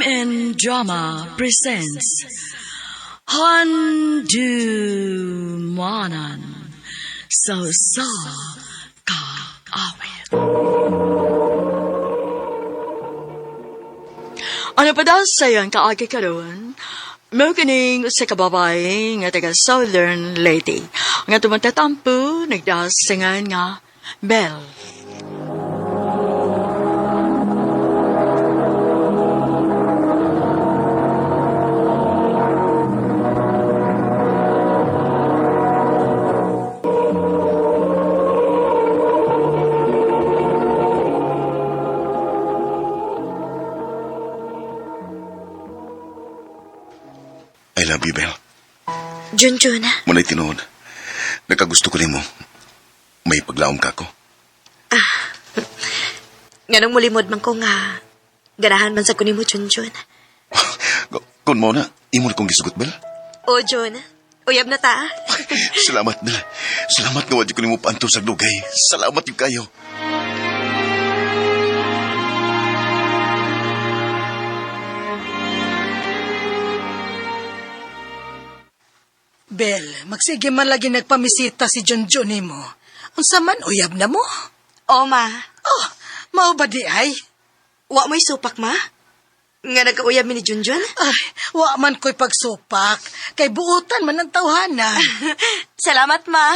MN Drama presents Handumanan sa Usa Ka Awit. Ano pa daw sa iyong kaagi karon? Mao kining usa ka babae nga taga Southern Leyte nga tumatatampo nagdasingan nga Belle. I love you, Belle. Junjun, Muna'y tinuod. Nakagusto ko nimo. May paglaom ka ko. nganong mulimod man ko nga ganahan man sa kunin mo, Junjun. Kung mo na, imo na kong gisugot, Belle. O, Jun, uyab na ta. Salamat, Belle. Salamat nga wadyo ko nimo paanto sa dugay. Salamat yung kayo. Bel, magsige man lagi nagpamisita si John John nimo. Unsa man uyab na mo? O, ma, Oh, mao ba di ay? wa mo'y supak, ma? Nga nagkauyab mi ni Junjun? Ay, wa man ko'y pagsupak. Kay buutan man ang tawhana. Salamat, ma.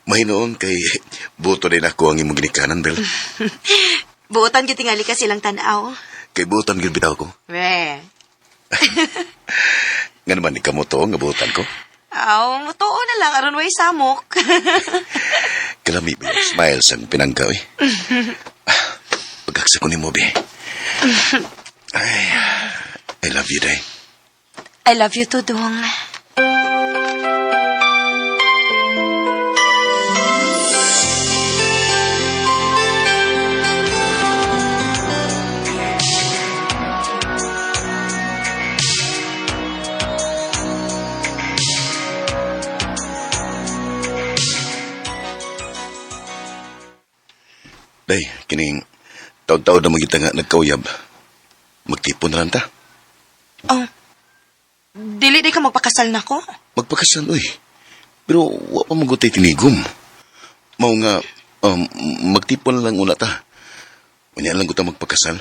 Mahinoon kay buto din ako ang imong ginikanan, Belle. Buotan gitingali ka silang tanaw. Kay buotan gyud bitaw ko. We. Nga naman ikaw mo to nga buotan ko. Aw, mutuo na lang aron way samok. Kalami ba yung smile sa pinangka, eh. Pagkaksa ko nimo, be. Ay, I love you, day. I love you too, Dong. Day, kining taod-taod na magita nga nagkauyab. Magtipon na lang ta. Oh, dili di ka magpakasal na ko. Magpakasal, uy. Pero wa pa magutay tinigom. Mao nga, magtipon na lang una ta. Unya lang ko ta magpakasal.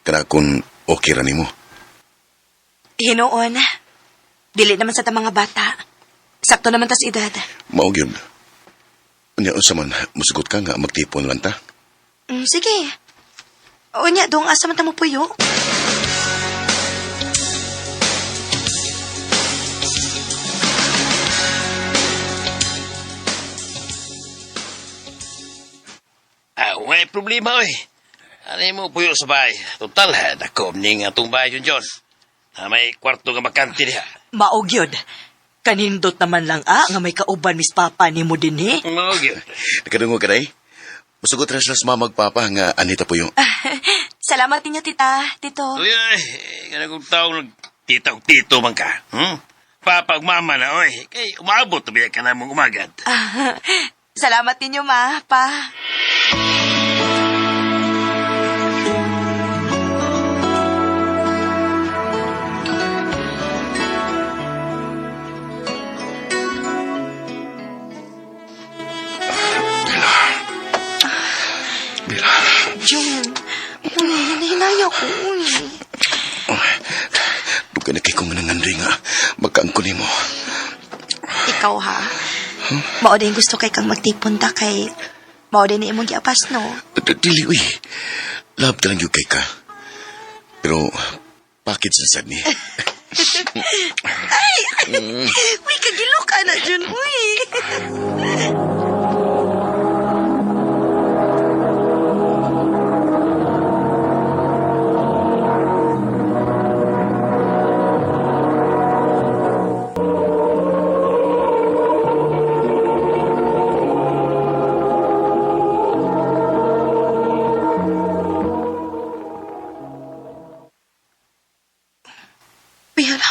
Kana kung okay ra nimo. Hinuon. Dili naman sa ta mga bata. Sakto naman tas edad. Mao gyud. Unya unsa man musugot ka nga magtipon lang ta. Sige. Unya, dong, asa man ta mo puyo? Ah, may problema, oy. Ano mo puyo sa bahay? Total, dako ni nga itong bahay yun, John. Ah, may kwarto nga bakante diha. Maog yun. Kanindot naman lang nga may kauban mis papa ni mo din eh. Mao gyud. Nakadungog ka day? Musugot ra sila sa mama ug papa nga anita po yung Salamat ninyo, tita, tito. Uy, ay, kana kong taong nagtita og tito man ka. Papa ug mama na, oy. Kay umaabot na biya ka na mong umagad. Ah, salamat ninyo, ma, pa. Bella. Jun, uy, hinahinaya ko, uy. Dugay na kay kong nangandoy nga magkaangko nimo. Ikaw, ha? Mao din gusto kay kang magtipon ta kay mao din ni imong giapas, no? Dili, uy. Love ka lang yung kay ka. Pero, bakit sa sad ni? Uy, kagilo ka na, Jun, uy. Uy, hala.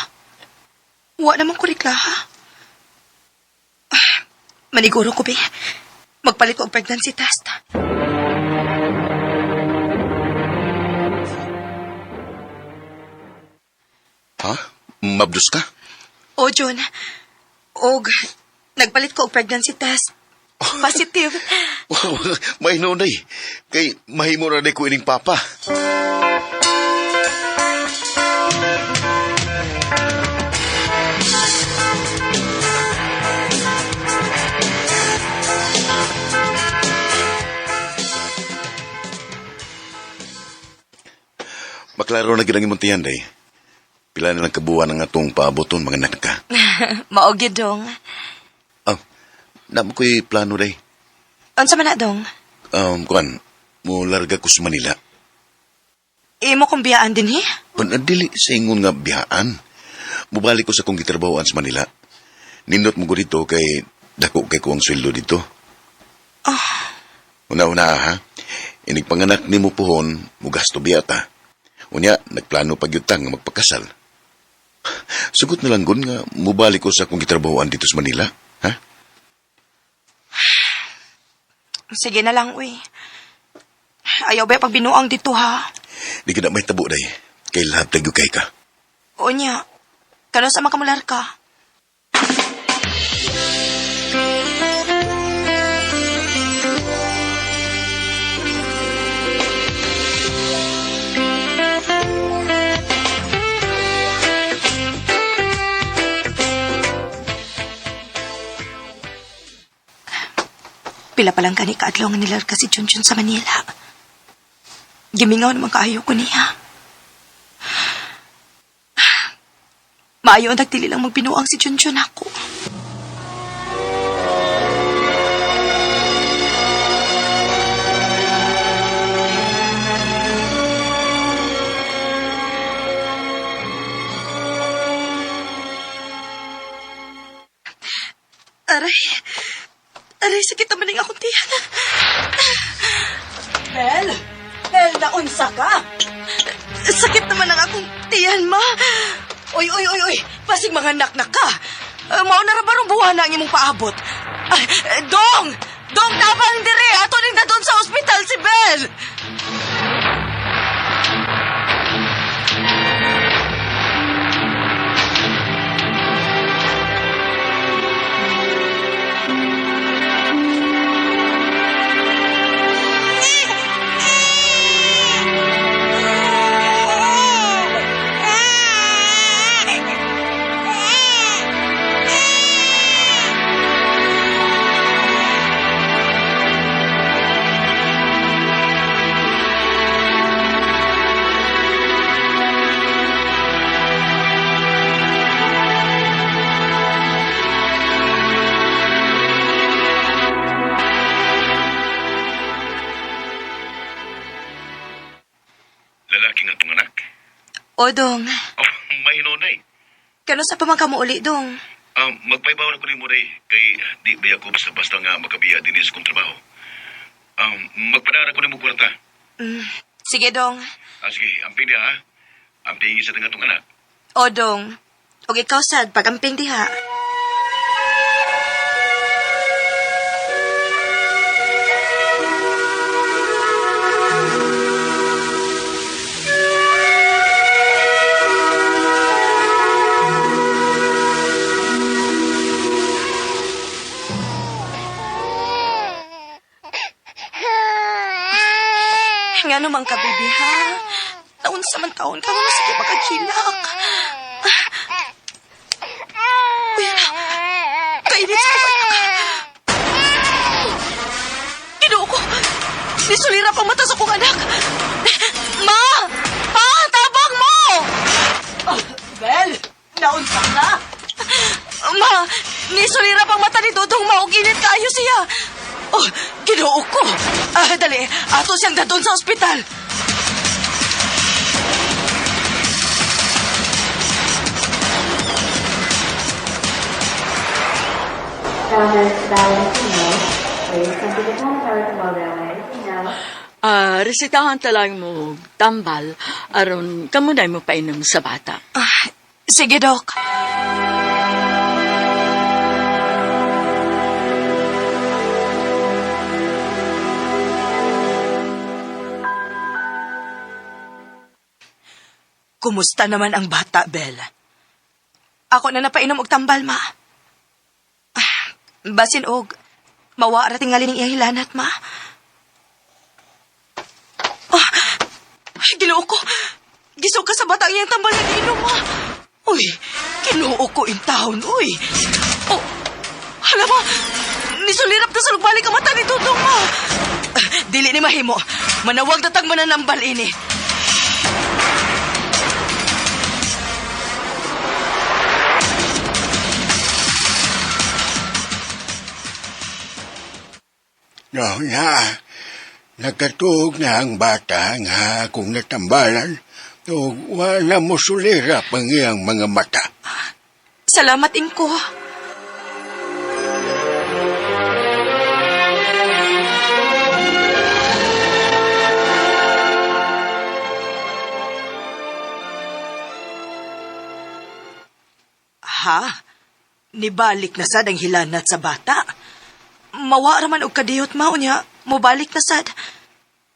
Wa naman ko reklaha. Maniguro ko, be. Magpalit ko og pregnancy test. Ha? Mabdus ka? O, John. Og, nagpalit ko og pregnancy test. Positive. Mahinoon day. Kay mahimo na day ko ining papa. Maklaro na gid ang imong tiyan day. Pila na lang kabuan ang atong paaboton mga anak ka. Mao gyud dong. Ah, namo ko'y plano day. Unsa man na dong? Kuan, mo larga ko sa Manila. Imo kong biyaan din he? Panadili sa ingon nga biyaan. Mubalik ko sa kong gitrabahoan sa Manila. Nindot mo ko dito kay dako kay ko ang sweldo dito. Una-una ha, inig panganak nimo puhon, mugasto biyata. Unya, nagplano pag yutang nga magpakasal. Sugot na lang gun nga mubalik ko sa akong gitrabahoan dito sa Manila. Ha? Sige na lang, uy. Ayaw ba pag binuang dito ha? Di ka na may tabo day. Kay lahab tayo kay ka. O niya, kano sa makamular ka? Pila pa lang kani kaadlaw nga nilarga si Junjun sa Manila. Gimingaw naman kaayo ko niya. Maayo ang nagdili lang magbinuang si Junjun ako. Aray. Aray, sakit naman ang akong tiyan. Bel! Bel, naunsa ka? Sakit naman ang akong tiyan, ma. Oy, oy, oy, oy! Pasig mga naknak ka! Mao na ra barong buwan na ang imong paabot. Ay, dong! Dong, tabang dire! Ato ning dadon sa ospital si Bel! Lalaki nga itong anak. O, Dong. Oh, mahinoon day. Kano sa pamangkamuuli, Dong? Magpaibaw na ko ni Murray kay di ba ako basta-basta nga makabiya din sa kong trabaho. Magpadara ko ni mo kwarta. Mm, sige, Dong. Ah, sige, amping diha ha. Amping isa nga itong anak. O, Dong. Og ikaw, sad, pagamping diha. Nga naman ka, baby, ha? Naunsa man taon ka, nga sige makakilak. Uy, kainit sa anak. Ginoo ko! Nisulira pang mata sa kong anak! Ma! Pa! Tabang mo! Oh, Bel! Naunsa ka? Ma! Nisulira pang mata ni Dodong mauginit kayo siya! Oh, ginoo ko! Ah, dali! Ato siyang dadon sa ospital! Ah, resetahan talang mo tambal aron kamunay mo painom sa bata. Ah, sige, Dok. Kumusta naman ang bata, Bel? Ako na napainom og tambal, ma. Ah, basin og mawa ra tingali ning iyang hilanat, ma. Ah, ay, Ginoo ko. Gisuka sa bata ang iyang tambal nga giinom, ma. Uy, Ginoo ko in town, uy. Oh, hala ma. Nisulirap na sa lugbalik ang mata ni Dudong, ma. Ah, dili ni mahimo. Manawag na tag mananambal ini. No, na. Nagkatuog na ang bata nga akong natambalan o wala mo sulirap ang iyang mga mata. Salamat, Ingko. Ha? Nibalik na sad ang hilanat sa bata. Mawa raman og kadiyot mao niya, mobalik na sad.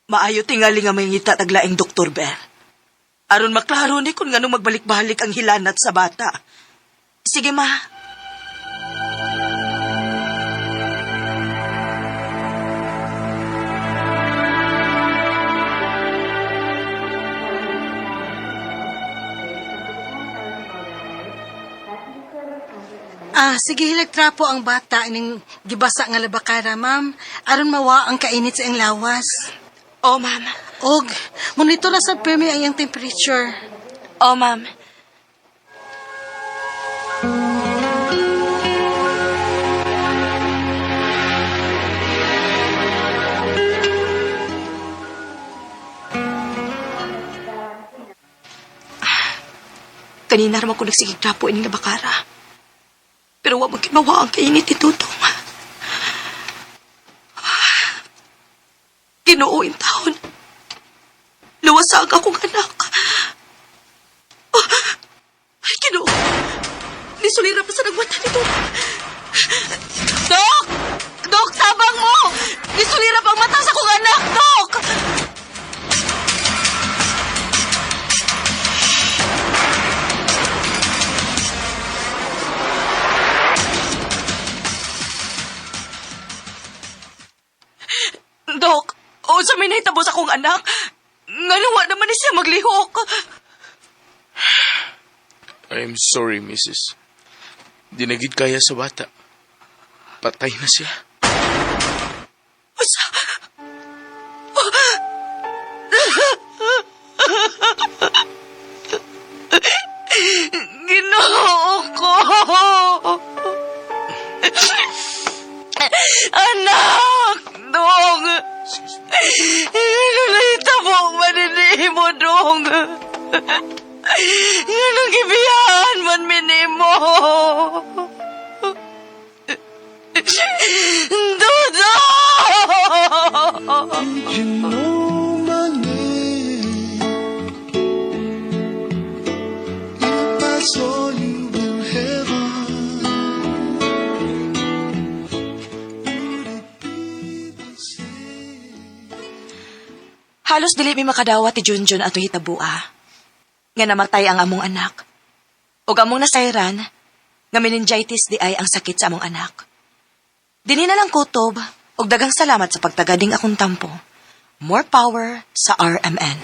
Maayo tingali nga may ngita taglaing Dr. Bell. Aron maklaro ni kung nganong magbalik-balik ang hilanat sa bata. Sige, ma. Ah, sige hilagtrapo ang bata ining gibasa nga labakara, ma'am. Aron mawa ang kainit sa iyang lawas. Oh, ma'am. Og monitor na sa permi ang iyang temperature. Oh, ma'am. Kanina raman ko nagsigig trapo ining labakara. Pero wa man mawa ang kainit ni Tutong. Ah, Ginoo in taon. Luwas ang akong anak. Ay, Ginoo. Nisulira pa sa nagmata nito. Dok! Dok, tabang mo! Nisulira pa ang mata sa kong anak, Dok! Dok, o sa may nahitabo sa akong anak, ngano wa naman ni siya maglihok. I am sorry, Mrs. Dinagid kaya sa bata. Patay na siya. Usa. Ginoo ko. Anak, dong. Ano mo maninimo, dong? Anong gibiyaan man minimo? Dudong! You know my name? If I saw you in heaven, would it be the same? Halos dili mi makadawat ti Junjun ato hitabua. Nga namatay ang among anak. Ug among nasayran, nga meningitis di ay ang sakit sa among anak. Dinhi na lang kutob, ug daghang salamat sa pagtagading akong tampo. More power sa RMN.